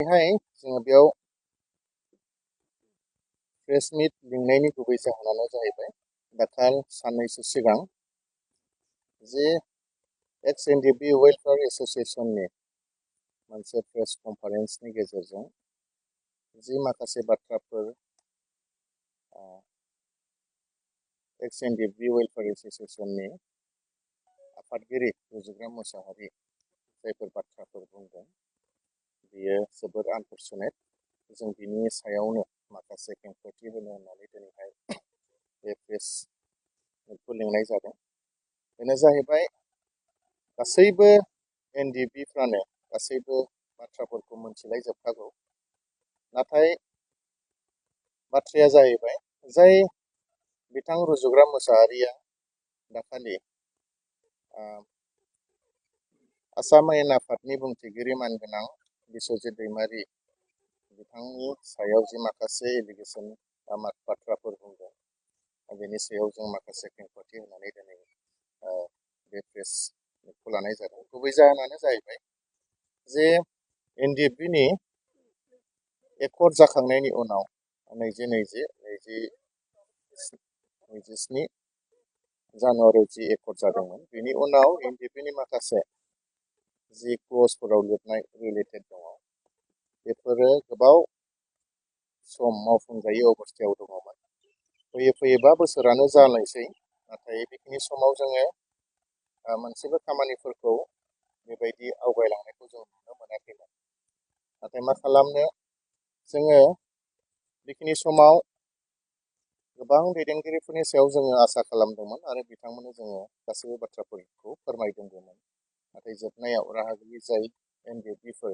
बेहाय जोङो बेयाव प्रेस मिट लिंनायनि गुबै जाहोनानो जाहैबाय दाखाल साननैसो सिगां जे एक्स एनडिएफबि वेलफेयार एसोसिएशननि मोनसे प्रेस कनफारेन्सनि गेजेरजों जि माखासे बाथ्राफोर एक्स एनडिएफबि वेलफेयार एसोसिएशननि आफादगिरि रुजुग्रा मोसाहारि जायफोर बाथ्राफोर बुंदों बियो जोबोर आनफरचुनेट। जों बिनि सायावनो माखासे खेंफोरथि होनो होननानै दिनैहाय बे प्रेस मिटखौ लिंनाय जादों। बेनो जाहैबाय गासैबो एनडिएफबिफ्रानो गासैबो बाथ्राफोरखौ मोनथिलायजोबखागौ, नाथाय बाथ्राया जाहैबाय जाय बिथां रुजुग्रा मोसाहारिया दाखालि आसाम आयेन आफादनि बुंथिगिरि मानगोनां बिस्वजित दैमारि बिथांनि सायाव जि माखासे एलिगेसन बाथ्राफोर बुंदों बेनि सायाव जों माखासे खेंफोरथि होनानै दिनै बे प्रेस मिटखौ लानाय जादों। गुबै जाहोनानो जाहैबाय जे एनडिएफबिनि एकर्ड जाखांनायनि उनाव 2020-2027 जानुवारियाव जि एकर्ड जादोंमोन बेनि उनाव एनडिएफबिनि माखासे जि क्लजफोराव लिरनाय रिलेटेड दङ बेफोरो गोबाव सम मावफुंजायै अबस्थायाव दङमोन। फैयै फैयै 5 बोसोरानो जानायसै, नाथाय बेखिनि समाव जोङो मोनसेबो खामानिफोरखौ बेबायदि आवगायलांनायखौ जों नुनो मोनाखैमोन। नाथाय मा खालामनो, जोङो बेखिनि समाव गोबां दैदेनगिरिफोरनि सायाव जोङो आसा खालामदोंमोन आरो बिथांमोननो जोङो गासैबो बाथ्राफोरखौ फोरमायदोंमोन। नाथाय जोबनायाव राहा गैयै जाय एनडिएफबिफोर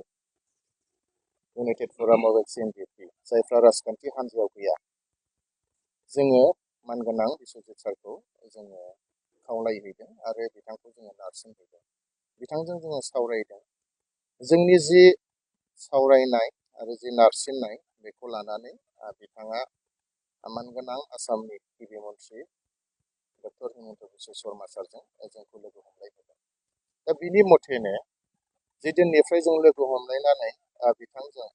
इउनाइटेड फराम अफ एक्स एनडिएफबि जायफ्रा राजखान्थि हान्जायाव गैया, जोङो मानगोनां बिस्वजित सारखौ जोङो खावलायहैदों आरो बिथांखौ जोङो नारसिनहैदों। बिथांजों जोङो सावरायदों। जोंनि जि सावरायनाय आरो जि नारसिननाय बेखौ लानानै बिथाङा मानगोनां आसामनि गिबि मन्थ्रि डक्टर हिमन्त बिश्व शर्मा सारजों जोंखौ लोगो हमलायहोदों। दा बिनि मथेनो जिदिननिफ्राय जों लोगो हमलायनानै बिथांजों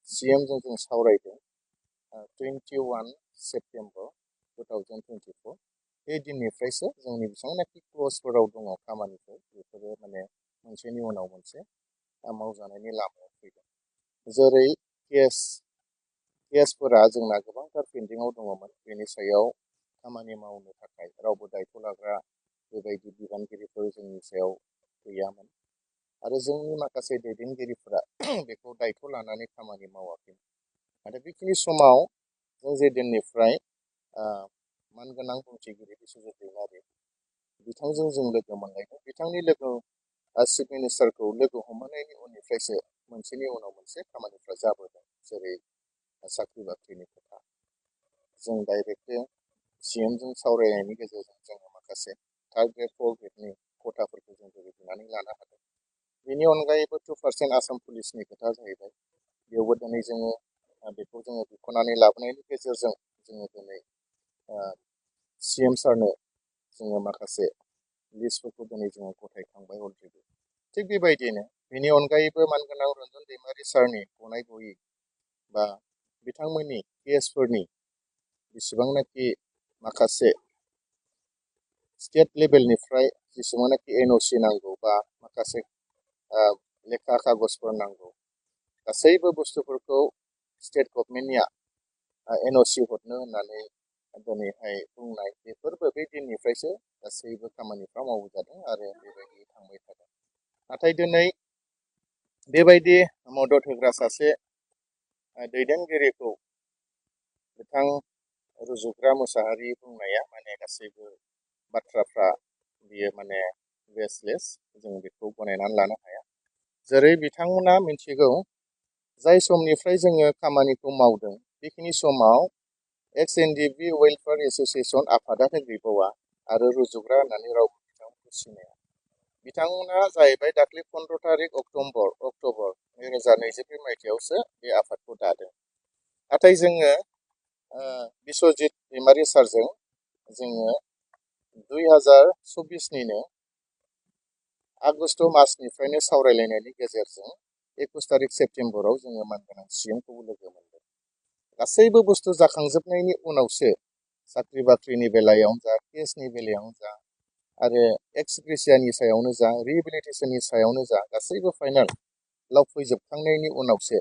सिएमजों जों सावरायदों 21 सेप्तेम्बर 2024 बे दिननिफ्रायसो जोंनि बेसेबांनाखि क्लजफोराव दङ खामानिफोर बेफोरो माने मोनसेनि उनाव मोनसे मावजानायनि लामायाव फैदों। जेरै केसफोरा जोंना गोबांथार पेन्डिंआव दङमोन, बेनि सायाव खामानि मावनो थाखाय रावबो दायथ' लाग्रा बेबायदि बिबानगिरिफोर जोंनि सायाव गैयामोन आरो जोंनि माखासे दैदेनगिरिफोरा बेखौ दायथ' लानानै खामानि मावाखैमोन। नाथाय बेखिनि समाव जों जे दिननिफ्राय मानगोनां बुंथिगिरि बिस्वजित दैमारि बिथांजों जों लोगो मोनलायदों। बिथांनि लोगो चिफ मिनिस्टारखौ लोगो हमनायनि उननिफ्रायसो मोनसेनि उनाव मोनसे खामानिफ्रा जाबोदों। जेरै साख्रि बाख्रिनि खोथा, जों डाइरेक्टली सिएमजों सावरायनायनि गेजेरजों जोङो माखासे 3rd ग्रेड 4th ग्रेडनि खथाफोरखौ जों दिनै लानो हादों। बेनि अनगायैबो 2% आसाम पुलिसनि खोथा जाहैबाय, बेयावबो दिनै जोङो बेखौ जोङो बिख'नानै लाबोनायनि गेजेरजों जोङो दिनै सिएम सारनो जोङो माखासे लिस्टफोरखौ दिनै जोङो गथायखांबाय अलरेडि। थिग बेबायदिनो बेनि अनगायैबो मानगोनां रन्जन दैमारि सारनि गनाय गयै बा बिथांमोननि केसफोरनि बेसेबांनाखि माखासे स्टेट लेभेलनिफ्राय जेसेबांनाखि एनअसि नांगौ बा माखासे लेखा कागजफोर नांगौ, गासैबो बुस्थुफोरखौ स्टेट गभर्नमेन्टनिया एनअसि हरनो होननानै दिनैहाय बुंनाय बेफोरबो बे दिननिफ्रायसो गासैबो खामानिफ्रा मावजादों आरो बेबायदि थांबाय थादों। नाथाय दिनै बेबायदि मदद होग्रा सासे दैदेनगिरिखौ बिथां रुजुग्रा मोसाहारि बुंनाया माने गासैबो बाथ्राफ्रा बियो माने बेसलेस, जों बेखौ गनायनानै लानो हाया। जेरै बिथांमोना मिथिगौ जाय समनिफ्राय जोङो खामानिखौ मावदों बेखिनि समाव एक्स एनडिएफबि वेलफेयार एसोसिएशन आफादानो गैबावा आरो रुजुग्रा होननानै रावबो बिथांमोनखौ सिनाया। बिथांमोना जाहैबाय दाख्लै 15 तारिख अक्ट'बर 2022 मायथाइयावसो बे आफादखौ दादों। नाथाय जोङो बिस्वजित दैमारि सारजों जोङो 2024निनो आगस्ट मासनिफ्रायनो सावरायलायनायनि गेजेरजों 21 तारिख सेप्तेम्बराव जोङो मानगोनां CMखौबो लोगो मोनदों। गासैबो बुस्थु जाखांजोबनायनि उनावसो साख्रि बाख्रिनि बेलायावनो जा, केसनि बेलायावनो जा, आरो एक्स ग्रेसियानि सायावनो जा, रिहेबिलिटेसननि सायावनो जा, गासैबो फाइनालाव फैजोबखांनायनि उनावसो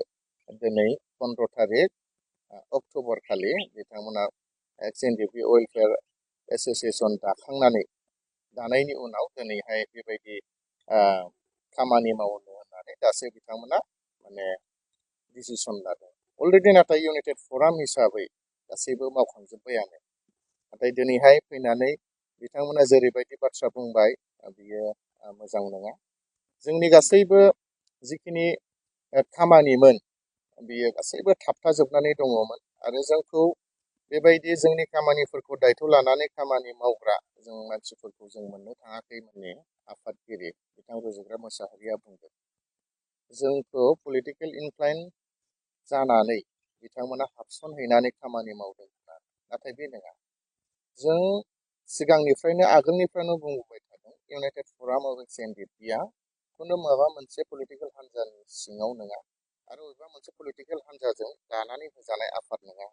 दिनै 15 तारिख अक्ट'बर खालि बिथांमोना Ndfb वेलफेयार एस'सिएसन दानायनि उनाव दिनैहाय बेबायदि खामानि मावनो होननानै दासो बिथांमोना माने डिसिसन लादों। अलरेडि नाथाय इउनाइटेड फराम हिसाबै गासैबो मावखांजोब्बायानो। नाथाय दिनैहाय फैनानै बिथांमोना जेरैबायदि बाथ्रा बुंबाय बियो मोजां नङा। जोंनि गासैबो जिखिनि खामानिमोन बियो गासैबो थाबथाजोबनानै दङमोन आरो जोंखौ बेबायदि जोंनि खामानिफोरखौ दायथ' लानानै खामानि मावग्रा जों मानसिफोरखौ जों मोननो थाङाखै होननानै आफादगिरि बिथां रुजुग्रा मोसाहारिया बुंदों। जोंखौ पलिटिकेल इनफ्लुयेन्स जानानै बिथांमोना हाबसनहैनानै खामानि मावदों। नाथाय बे नङा। जों सिगांनिफ्रायनो आगोलनिफ्रायनो बुंबोबाय थादों इउनाइटेड फराम अफ Ndfbआ खुनु माबा मोनसे पलिटिकेल हान्जानि सिङाव नङा आरो बबेबा मोनसे पलिटिकेल हान्जाजों दानानै होजानाय आफाद नङा।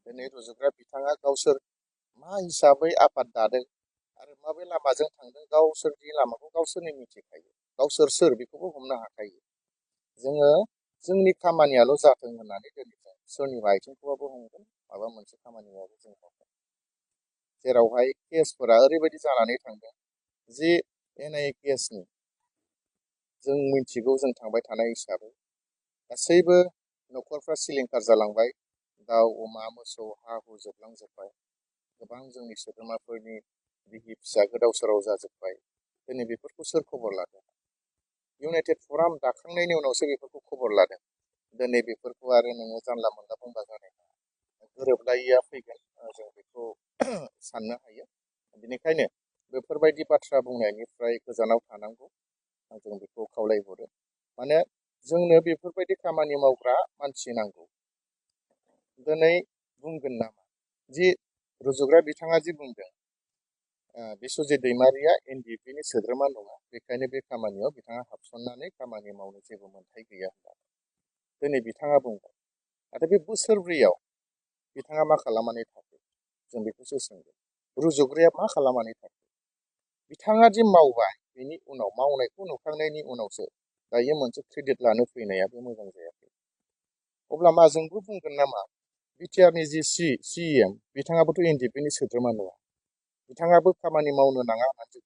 दिनै रुजुग्रा बिथाङा गावसोर मा हिसाबै आफाद दादों आरो माबे लामाजों थांदों गावसोरनि लामाखौ गावसोरनो मिथिखायो। गावसोर सोर बेखौबो हमनो हाखायो। जोङो जोंनि खामानियाल' जाथों होननानै दिनै जों सोरनिबा आथिंखौबाबो हमगोन, माबा मोनसे खामानियाबो जों मावगोन। जेरावहाय केसफोरा ओरैबायदि जानानै थांदों जि NIA केसनि जों मिथिगौ, जों थांबाय थानाय हिसाबै गासैबो न'खरफ्रा सिलिंखार जालांबाय। दाउ अमा मोसौ हा हु जोबलांजोब्बाय। गोबां जोंनि सोद्रोमाफोरनि बिसि फिसा गोदाव सोराव जाजोब्बाय। दिनै बेफोरखौ सोर खबर लादों? इउनाइटेड फराम दाखांनायनि उनावसो बेफोरखौ खबर लादों। दिनै बेफोरखौ आरो नोङो जानला मोनला बुंबा जानाय नङा। गोरोबलायिया फैगोन, जों बेखौ साननो हायो। बेनिखायनो बेफोरबायदि बाथ्रा बुंनायनिफ्राय गोजानाव थानांगौ जों बेखौ खावलायहरो। माने जोंनो बेफोरबायदि खामानि मावग्रा मानसि नांगौ। दिनै बुंगोन नामा जि रुजुग्रा बिथाङा जि बुंदों बिस्वजित दैमारिया Ndfbनि सोद्रोमा नङा, बेखायनो बे खामानियाव बिथाङा हाबसननानै खामानि मावनो जेबो मोन्थाय गैया होननानै दिनै बिथाङा बुंबाय। नाथाय बे बोसोरब्रैयाव बिथाङा मा खालामनानै थाखो जों बेखौसो सोंगोन। रुजुग्राया मा खालामनानै थाखो? बिथाङा दि मावबाय बेनि उनाव मावनायखौ नुखांनायनि उनावसो दायो मोनसे क्रेडिट लानो फैनाया बे मोजां जायाखै। अब्ला मा जोंबो बुंगोन नामा बिटिआरनि जि CEM बिथाङाबोथ' Ndfbनि सोद्रोमा नङा, बिथाङाबो खामानि मावनो नाङा होननानै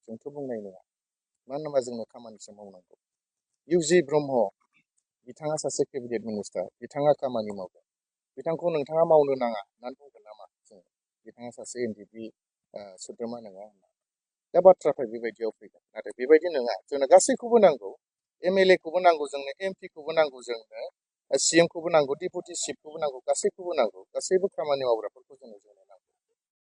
जोंथ' बुंनाय नङा। मानो होनबा जोंनो खामानिसो मावनांगौ। UG ब्रह्म बिथाङा सासे केबिनेट मिनिस्टार, बिथाङा खामानि मावदों। बिथांखौ नोंथाङा मावनो नाङा होननानै बुंगोन नामा जों? बिथाङा सासे Ndfb सोद्रोमा नङा होनना। दा बाथ्राफ्रा बेबायदियाव फैगोन। नाथाय बेबायदि नङा। जोंनो गासैखौबो नांगौ। MLA खौबो नांगौ जोंनो, MP खौबो नांगौ जोंनो, CM खौबो नांगौ, डिपुटि चिफखौबो नांगौ, गासैखौबो नांगौ। गासैबो खामानि मावग्राफोरखौ जोङो